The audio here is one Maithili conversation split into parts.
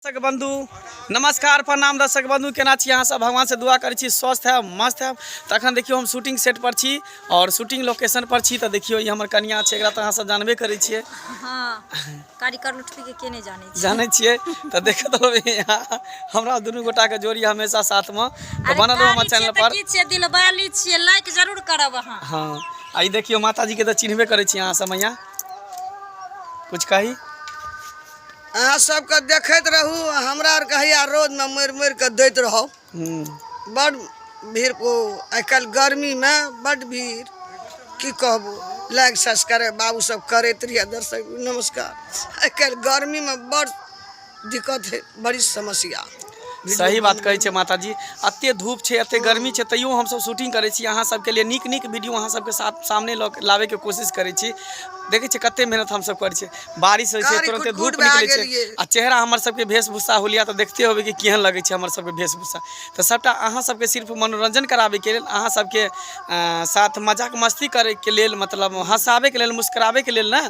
दर्शक बंधु नमस्कार, प्रणाम। दर्शक बंधु, केना छी अहाँ सब? भगवान से दुआ करै छी स्वस्थ है, मस्त है। तखन देखियौ, हम शूटिंग सेट पर छी और शूटिंग लोकेशन पर छी। तऽ देखियौ, ई हमर कनिया छै, एकरा तऽ अहाँ सब जानबे करै छियै। हाँ, कारीगर लुटफी के के नहि जानै छै? जानै छियै। तऽ देखैत रहबै यहाँ हमरा दुनू गोटाके जोड़ी हमेशा साथमे तऽ बनल रहू हमर कारी छियै चैनल तऽ पर। की छियै, दिलवाली छियै। लाइक जरूर करब अहाँ। हँ, आ ई देखियौ, माताजीके तऽ चिन्हबे करै छी अहाँ सब। मैया, कुछ कही। अहाँ सबके देखैत रहू आ हमरा आरके हैया रौदमे मरि मरि कऽ दैत रहू। बड भीड़ ओ आइ काल्हि गर्मीमे बड भीड़, की कहबो। लाइक सब्सक्राइब बाबू सब करैत रहिए। दर्शक नमस्कार। आइ काल्हि गर्मीमे बड दिक्कत है, बड़ी समस्या। सही बात कहै छै माताजी। एते धूप छै, एते गर्मी छै, तैयो हमसब शूटिंग करै छी अहाँ सबके लिए। नीक नीक वीडियो अहाँ सबके साथ सामने लऽ लाबैके कोशिश करै छी। देखै छियै कते मेहनत हमसब करै छियै। बारिश होइ छै, कारी तुरन्ते कुटकुट धूप भए निकलै छै। गेलियै। आ चेहरा हमर सबके वेशभूषा होलिया तऽ देखते होबै कि केहन लगै छै हमर सबके वेशभूषा। तऽ सबटा अहाँ सबके सिर्फ मनोरञ्जन कराबैके लेल, अहाँ सबके साथ मजाक मस्ती करैके लेल, मतलब हँसाबैके लेल, मुस्कुराबैके लेल ने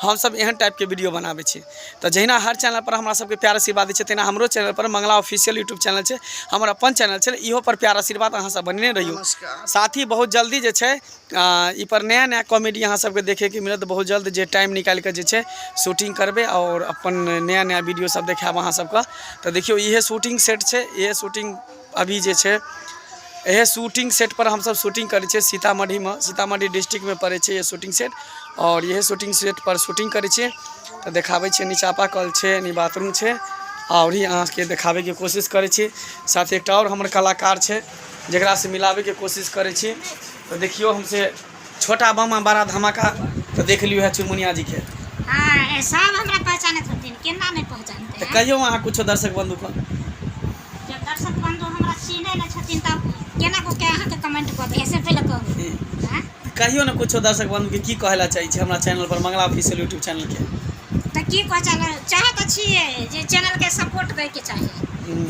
हमसब एहन टाइपके वीडियो बनाबै छी। तऽ जहिना हर चैनल पर हमरा सबके प्यार आशीर्वाद दै छै, तहिना हमरो चैनल पर, मंगला ऑफिशियल यूट्यूब चैनल छै, हमर अपन चैनल छै, इहो पर प्यार आशीर्वाद अहाँ सब बनेने रहियौ। नमस्कार। साथ ही बहुत जल्दी जे छै ई पर नया नया कॉमेडी अहाँ सबके देखैके मिलत। बहुत जल्द जे टाइम निकालि कऽ जे छै शूटिंग करबै आओर अपन नया नया वीडियो सब देखायब अहाँ सबके। तऽ देखियौ, इहे शूटिंग सेट छै। इहे शूटिंग अभी जे छै, इहे शूटिंग सेट पर हमसब शूटिंग करै छियै सीतामढ़ीमे। सीतामढ़ी डिस्ट्रिक्टमे पड़ै छै ये शूटिंग सेट आओर इहे शूटिंग सेट पर शूटिंग करै छियै। तऽ देखाबै छियै, नीचा चापाकल छै, एनी बाथरूम छै आओर ही अहाँके देखाबैके कोशिश करै छी। साथ एकटा आओर हमर कलाकार छै, जकरासँ मिलाबैके कोशिश करै छी। तऽ देखियौ, हमसे छोटा बम आ बड़ा धमाका। तऽ देख लियौ है चुनमुनिया जीके। हाँ, सब हमरा पहचानैत हथिन, केना नहि पहचानते? तऽ कहियौ अहाँ कुछो दर्शक बंधुके। जब दर्शक बंधु हमरा चिन्है नहि छथिन तब केना कऽ के अहाँके कमेंट कऽ दे, से पहिले कहू। आँय? कहियौ ने कुछो दर्शक बंधुके, की कहै लए चाहै छी हमरा चैनल पर, मंगला ऑफिशियल यूट्यूब चैनलके? तऽ की कहै चाहै तऽ छियै जे चैनलके सपोर्ट दैके चाही।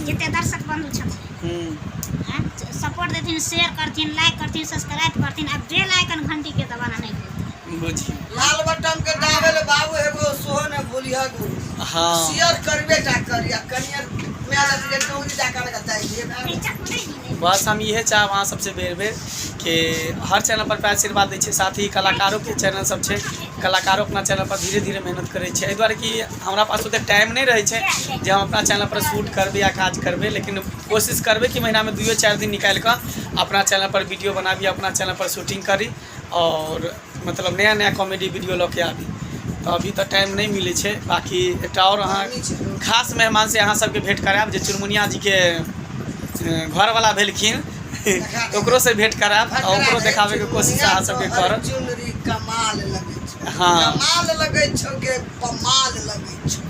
जते दर्शक बंधु छथिन, सपोर्ट देथिन, शेयर करथिन, लाइक करथिन, सब्सक्राइब करथिन आ बेल आइकन घंटी के दबाना नहीं भूलथिन। बुझियौ। लाल बटन के दाबे ले बाबू एगो सोहो ने भूलिह गुरु। शेयर करबे टा करी आ कनिया मेहनत के डोरी जा कर के दाइ दिए। बस हम इहे चाहब अहाँ सबसे बेर बेर कि हर चैनल पर प्यार आशीर्वाद दै छै। साथ ही कलाकारोके चैनल सब छै, कलाकारो अपना चैनल पर धीरे धीरे मेहनत करै छै। एहि दुआरे कि हमरा पास ओतेक टाइम नहि रहै छै जे हम अपना चैनल पर शूट करबै या काज करबै, लेकिन कोशिश करबै कि महीनामे दुइयो चारि दिन निकालि कऽ अपना चैनल पर वीडियो बनाबी, अपना चैनल पर शूटिंग करी आओर मतलब नया नया कॉमेडी वीडियो लऽ के आबी। तऽ अभी तऽ टाइम नहि मिलै छै। बाँकी एकटा आओर अहाँ खास मेहमानसँ अहाँ सबके भेँट करायब, जे चुनमुनिया जीके घरवला भेलखिन, ओकरोसँ भेँट करायब आ ओकरो देखाबैके कोशिश अहाँ सबके करब। चुनरी कमाल लगै छै। हाँ। कमाल लगै छौ गे, कमाल लगै छौ।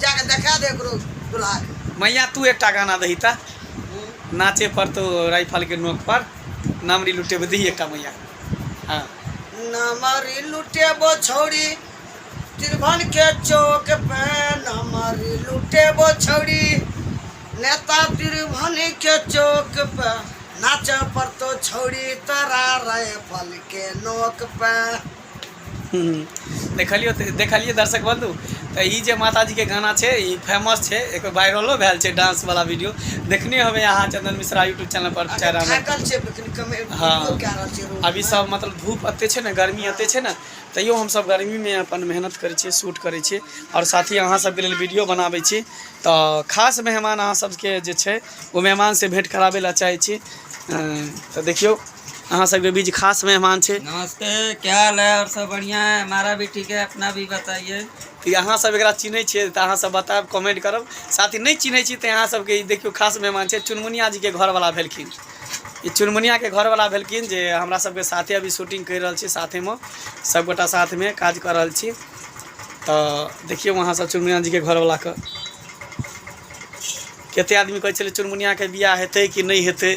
जाके देखा दे एकरो दुल्हा के। मैया, तू एकटा गाना दही तऽ, नाचे पर तो राइफल के नोक पर नमरी लुटेबे, दही एकटा मैया। हाँ। नमरी लुटेबो छौड़ी त्रिभुवन के चौक पे, नमरी लुटेबो छौड़ी नेता त्रिभुवन के चौक पे, नाच पड़तो छौड़ी तोरा राइफल के नोक पे। देखलियो, देखलियै दर्शक बंधु, तऽ ई जे माताजीके गाना छै, ई फेमस छै, एक वायरलो भेल छै। डांस वाला वीडियो देखने होबै अहाँ चंदन मिश्रा यूट्यूब चैनल पर चारि। थाकल छै, लेकिन कमे वीडियो कए रहल छै रोज। अभी सब मतलब धूप एते छै ने, गर्मी एते छै ने, तैयो हमसब गर्मीमे अपन मेहनत करै छियै, शूट करै छियै आओर साथ ही अहाँ सबके लेल वीडियो बनाबै छी। तऽ खास मेहमान अहाँ सबके जे छै, ओ मेहमानसँ भेँट कराबै लए चाहै छी। तऽ देखियौ, अहाँ सबके बीच खास मेहमान छै। नमस्ते, क्या हाल है? और सब बढ़िया है? हमारा भी ठीक है, अपना भी बताइए। तऽ अहाँ सब एकरा चिन्है छियै तऽ अहाँ सब बतायब, कमेंट करब। साथ ही नहि चिन्है छी तऽ अहाँ सबके ई देखियौ, खास मेहमान छै, चुनमुनिया जीके घरवला भेलखिन। ई चुनमुनियाके घरवला भेलखिन, जे हमरा सबके साथे अभी शूटिंग करि रहल छी। साथेमे सबगोटा साथमे काज कऽ रहल छी। तऽ देखियौ अहाँ सब चुनमुनिया जीके घरवलाके। कते आदमी कहै छलै चुनमुनियाके बियाह हेतै कि नहि हेतै,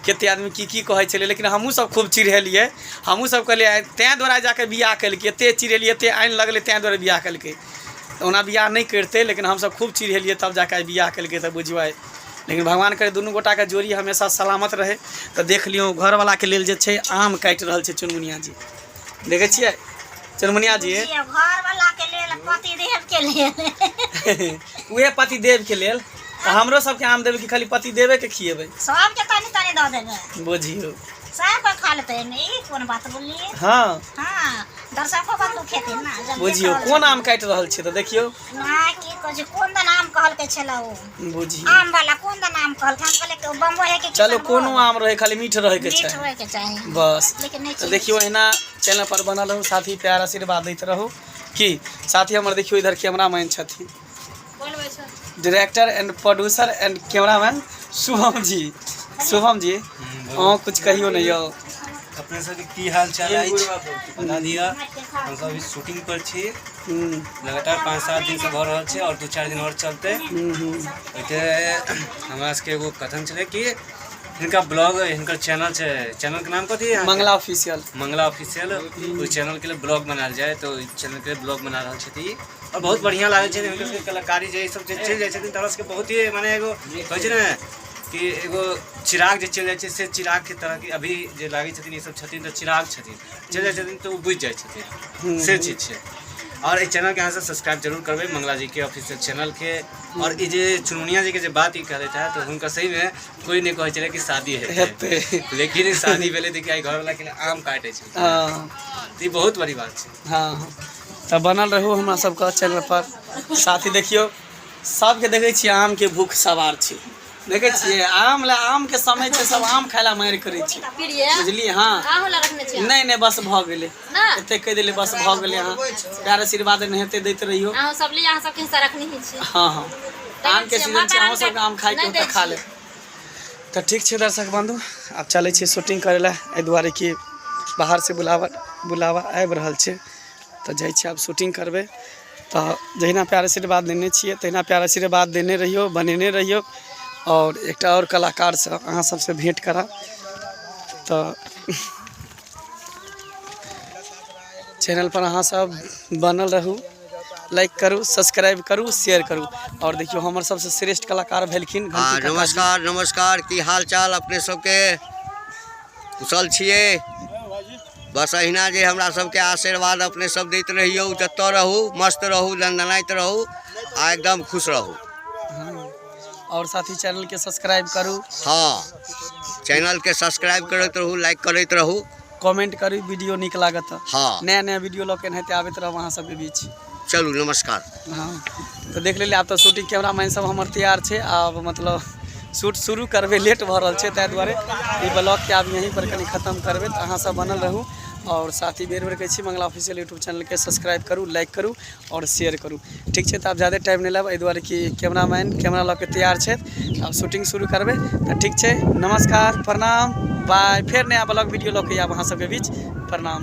कते आदमी की की कहै छलै, लेकिन हमहूँ सब खूब चिढ़ेलियै। हमहूँ सब कहलियै, तैँ दुआरे जाके बियाह केलकै, एते चिढ़ेलियै, एते आनि लगलै, तैँ दुआरे बियाह केलकै। ओना बियाह नहि करितै, लेकिन हमसब खूब चिढ़ेलियै, तब जाके आइ बियाह केलकै। तऽ बुझियौ आइ, लेकिन भगवान करे दुनू गोटाके जोड़ी हमेशा सलामत रहै। तऽ देख लियौ, घरवलाके लेल जे छै आम काटि रहल छै चुनमुनिया जी। देखै छियै, चुनमुनिया जी घर वाला के लेल पति देव के लेल। उहे पति देव के लेल। तऽ हमरो सबके आम देबै कि खाली पति देवे के खिएबै? सबके तनी तनी दऽ देबै। बुझियौ सबके खा लेतै। ई कोन बात बोललियै? हाँ। हाँ, दर्शको बंधु खेथिन ना जब बुझियौ कोन आम काटि रहल छै तऽ देखियौ। ना की कहै छै, कोन दन आम कहलकै छलै ओ? बुझियौ आम वाला कोन दन आम कहलकै? हम कहलियै कि बम्बई है कि चलू कोनो आम रहै, खाली मीठ रहै के मीठ छै, होय के चाही बस। लेकिन नहि तऽ देखियौ एहिना चैनल पर बनल रहू साथी, प्यार आशीर्वाद दैत रहू। की साथी हमर देखियौ इधर कैमरामैन छथिन, director and producer and cameraman Shubham ji. Shubham ji अहाँ कुछ कहियौ ने यौ। अपने सबके की हाल चाल अछि बता दिअ। हमसब अभी शूटिंग पर छी, लगातार 5-7 दिन से भऽ रहल छै और 2-4 दिन और चलतै। ओहिके हमरा सबके एगो कथन छलै कि हिनका ब्लॉग, हिनकर चैनल छै, चैनल के नाम कथी है? मंगला ऑफिशियल। मंगला ऑफिशियल। ओहि चैनल के लिए ब्लॉग बनायल जाय, तऽ ओहि चैनल के लिए ब्लॉग बना रहल छथि और बहुत बढ़िया लागै छै हिनकर सबके कलाकारी जे ई सब जे चलि जाइ छथिन तऽ हमरा सबके बहुत ही माने एगो कहै छै ने कि एगो चिराग जे चलि जाइ छै से चिराग के तरह के अभी जे लागै छथिन ई सब छथिन तऽ चिराग छथिन, चलि जाइ छथिन तऽ ओ बुझि जाइ छथिन, से चीज छै। और एहि चैनल के अहाँ सब सब्सक्राइब जरूर करबै, मंगला जी के ऑफिशियल चैनल के। और ई जे चुनमुनिया जी के जे बात ई कहलथि है तऽ हुनका सही में कोई नहीं कहै छलै कि शादी हेतै, लेकिन शादी भेलै। देखिए आइ घरवाला के लिए आम काटै छै, तऽ ई बहुत बड़ी बात छै। हाँ, तऽ बनल रहू हमरा सबके चैनल पर साथी। देखियौ सबके देखै छियै आम के भूख सवार छै, देखै छियै आम ला, आम के समय छै, सब आम खाय ला मारि करै छै, बुझलियै? हाँ, नहि नहि, बस भऽ गेलै, एते कहि देलियै, बस भऽ गेलै। अहाँ प्यार आशीर्वाद एनाहिते दैत रहियौ। हाँ हाँ, आम के सीजन छै, अहूँ सबके आम खायके तऽ खा लेब। तऽ ठीक छै दर्शक बंधु, आब चलै छियै शूटिंग करै लए, एहि दुआरे कि बाहरसँ बुलावा बुलावा आबि रहल छै, तऽ जाइ छियै आब शूटिंग करबै। तऽ जहिना प्यार आशीर्वाद देने छियै तहिना प्यार आशीर्वाद देने रहियौ, बनेने रहियौ। आओर एकटा आओर कलाकारसँ अहाँ सबसँ भेँट करायब, तऽ चैनलपर अहाँ सब बनल रहू, लाइक करू, सब्सक्राइब करू, शेयर करू। आओर देखियौ हमर सबसँ श्रेष्ठ कलाकार भेलखिन। हाँ, नमस्कार नमस्कार, की हाल चाल अपने सबके? कुशल छियै? बस अहिना जे हमरा सबके आशीर्वाद अपने सब दैत रहियौ, जतऽ रहू मस्त रहू, दनदनाइत रहू आ एकदम खुश रहू। और साथी चैनल के सब्सक्राइब करू। हाँ, चैनल के सब्सक्राइब करैत रहू, लाइक करैत रहू, कमेंट करू वीडियो नीक लागत। हाँ, नया नया वीडियो लऽ के एनाहिते आबैत रहब अहाँ सबके बीच। चलू नमस्कार। हाँ, तऽ देख लेलियै, आब तऽ शूटिंग कैमरामैन सब हमर तैयार छै, आब मतलब शूट शुरू करबै, लेट भऽ रहल छै, ताहि दुआरे ई ब्लॉगके आब यहीं पर कनि खतम करबै। तऽ अहाँ सब बनल रहू और साथ ही बेर बेर कहै छी, मंगला ऑफिशियल यूट्यूब चैनलके सब्सक्राइब करू, लाइक करू और शेयर करू। ठीक छै, तऽ आब ज्यादे टाइम नहि लेब, एहि दुआरे कि कैमरामैन कैमरा लऽ के तैयार छथि, आब शूटिंग शुरू करबै। तऽ ठीक छै, नमस्कार, प्रणाम, बाय। फेर नया ब्लॉग वीडियो लऽ के आयब अहाँ सबके बीच। प्रणाम।